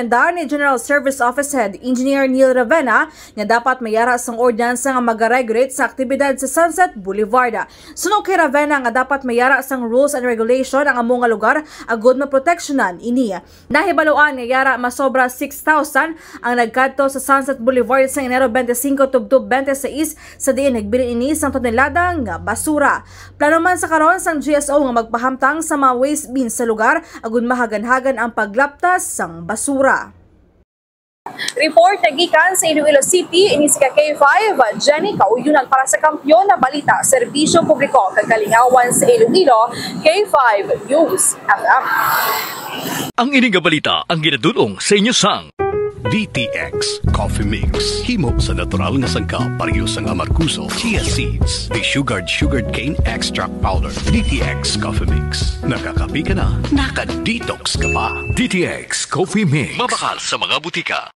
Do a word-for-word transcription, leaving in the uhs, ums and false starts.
Dar ni General Service Office Head Engineer Neil Ravena nga dapat mayara sang ordinansa nga magaregulate sa aktibidad sa Sunset Boulevard. Suno kay Ravena nga dapat mayara sang rules and regulation ang amo nga lugar agud maproteksyonan ini. Nahibaluan nga yara masobra six thousand ang nagkadto sa Sunset Boulevard sa Enero twenty-five tubtob twenty-six, sa diin nagbilin ini sang tonelada nga basura. Plano man sa karon sang G S O nga magpahamtang sa mga waste bin sa lugar agud mahaganhagan ang paglaptas sang basura. Report nga gikan sa Iloilo City, ini si ka K five, Jenny Kauyunan para sa Kampiyon na Balita, Serbisyo Publiko kag Kalingawan sa Iloilo, K five News F M. Ang ini nga balita ang ginadul-ong sa inyo sang D T X Coffee Mix. Himo sa natural nga sangkap, pareho sang amargoso, chia seeds, desugared sugarcane extract powder. D T X Coffee Mix. Nakakape ka na, naka-detox ka pa. D T X Coffee Mix. Mabakal sa mga butika.